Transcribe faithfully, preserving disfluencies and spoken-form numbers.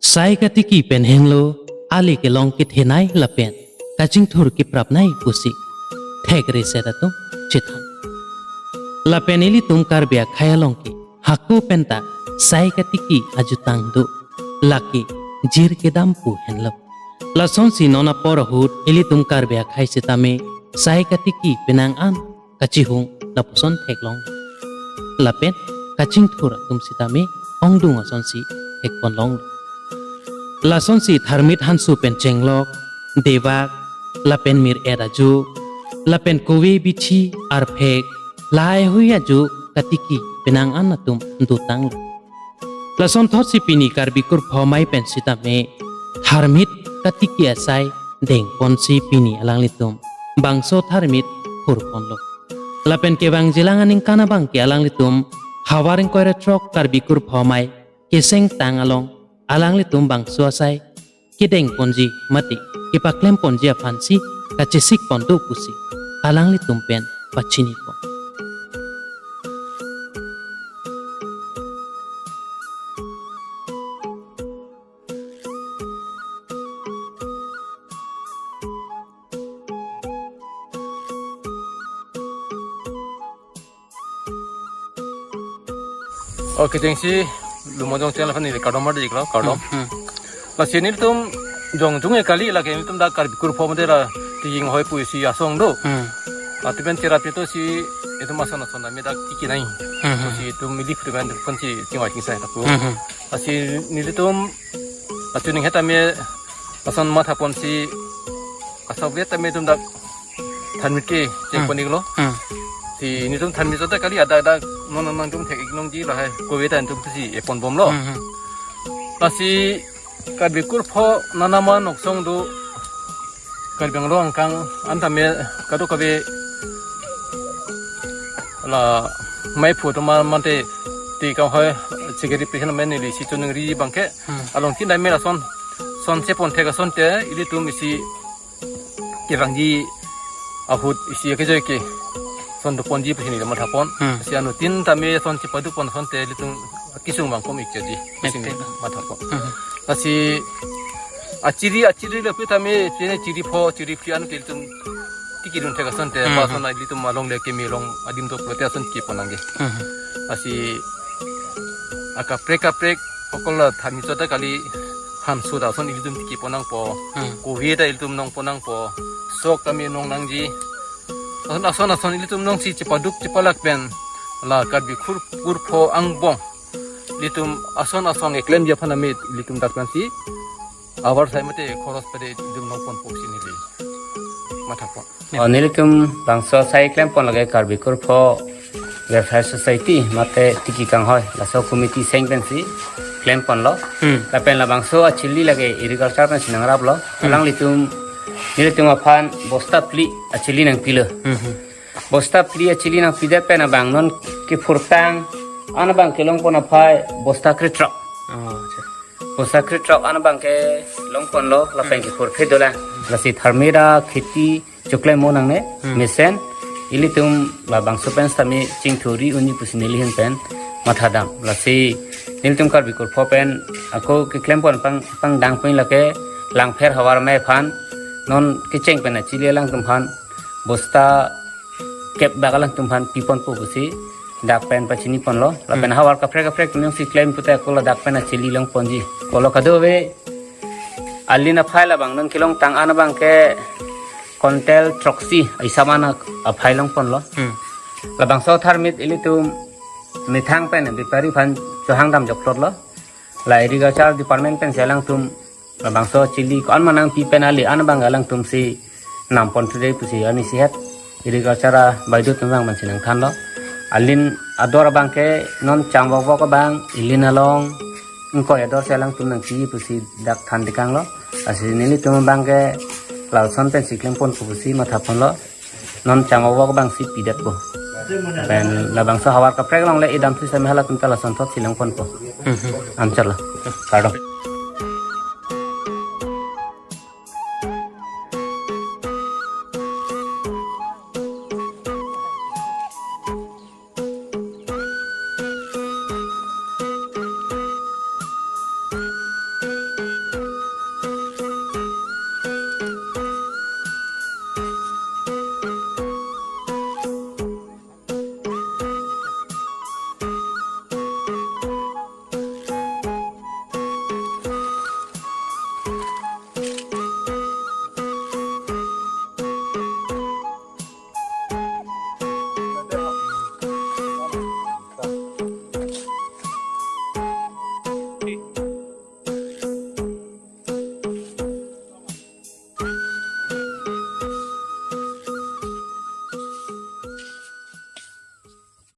Sai katiki pen henlo, ali kelong kethenei lapen kachingthur keprapnei pusi thekre set atum chethan. Lapen ilitum Karbi akhei along ke hako penta sai katiki ajutang do, lake jir kedam pu henlo. Lasonsi non apor ahut ilitum Karbi akhei sitame sai katiki penang an kachihung lapuson theklong. Lapen kachingthur atum sitame ongdung asonsi thekponlong. Lasonsi tharmit hansu pen chenglok, dewak, lapen mir-et ajo, lapen kove bithi, arphek, lahaihui ajo katiki penang an atum dotanglo. Lasonthotsi pini Karbi kurpho amei pen sitame tharmit katiki asai dengponsi pini alanglitum bangso tharmit kurponlo. Lapen kevangjilang aningkan abang ke alanglitum havar ingkoi ra throk Karbi kurpho amei kesengtang along alanglitum bangso asai kedengponji mate kepaklemponji aphansi kachesikpon do pusi alanglitum pen pachinipon. Okay, jengsi Lumon Jongcheng aphan neli kardom mardiklo, kardom. Hmm, hmm. Lasi nelitum jongjung e kali, lake nelitum dak Karbi kurpho mate la tiki inghoi pusi asong do. Hmm. Ati pen cherap ito si itum ason ason tame dak tiki nai. Hmm, hmm. Si itum ili phutu kan pon si tingwa tingsai tapu. Hmm, hmm. Lasi nelitum achuning het tame ason mathaponsi asap vet tame itum dak thanmit ke cheng Hmm. poniklo. Hmm. Si nelitum thanmit jota kali, ada ada non non nangtum thek-ik nangji lahai kove ta itum si eponbomlo. Hmm, hmm. Lasi Karbi kurpho nanama noksong do, Karbi Anglong angkang an tame kadokave la mei phu atum mate tiki inghoi chekeri pekhan amen neli si choningri abang ke Hmm. along tin dai me lason, son chepon thek asonte ilitum isi kevangji ahut isi akejoi ke son doponji pusi neli mathapon. Hmm. Si anuttin tame son chepadukpon asonte ilitum kesung bang kom-ik chotji pusi neli Ekte. mathapon. Hmm. Lasi achiri, achiri lapu tame chene chiri pho, chiri phli anut ilitum tikidun thek asonte Hmm. ba son ilitum along le keme along adim dok lote ason kipon nangji. Hmm. Lasi akaprek kaprek okol la thanmit jota kali hansu ta ason ilitum tikipon nangpo. Hmm. Kove ta ilitum nongpon nangpo. Sok tame nong nangji. Ason ason ason ilitum nongsi chepaduk chepalak pen la Karbi kur kurpho angbong ilitum ason ason keklemji aphan amit ilitum dak pensi avarsai mate khoros pade ilitum nongponpo pusi neli mathapon. Oh, nelitum bangso asai klempon lake Karbi Kurpho Welfare Society mate tiki kanghoi laso committee seng pensi klemponlo. Hmm. Lapen labangso achili lake agriculture pensi nangraplo. Hmm. Alanglitum nelitum aphan bosta phli achili nangpilo. Hmm, hmm. Bosta phli achili nangpidet pen abang non kephurtang an abang kelongpon aphai bosta krethrok. Oh, acha. Bosta krethrok an abang kelongponlo lapen Hmm. kephurphe dolang. Lasi tharmit akheti choklem mo nangne Hmm. mesen ilitum labangso pen sitame chingthur-i un-i pusi neli ahin pen mathadam. Lasi nelitum Karbi Kurpho pen ako keklempon pang pangdang pon lake Langpher havar amei aphan non kecheng pen achili alangtum aphan bosta kep bak alangtum aphan piponpo pusi dak pen pachiniponlo. Lapen Hmm. havar kaprek kaprek atum jongsi klem pute ako ladak pen achili longponji. Kolo kadokave alin aphai labang non kelongtang an abang ke kontel throksi isam an aphai longponlo. Hmm. Labangso tharmit ilitum methang pen bepari aphan chohangdam jokplotlo. La agriculture department pensi alangtum labangso chili ko-an ma nangpi pen ali an abang alangtum si namponthude pusi arnisi het agriculture abaidot atum abang pensi nangthanlo. Alin ador abang ke non changvokvok abang, ilin along ingkoi ador si alangtum nangpi pusi dak than tekanglo. Lasi nelitum abang ke lason pensi klemponpo pusi mathaponlo. Non changvokvok abang si pidetpo. Pen labangso havar kaprek along le idam si seme halatum ta lasonthotsi longponpo. Hmm, hmm. Amchotlo. Kardom.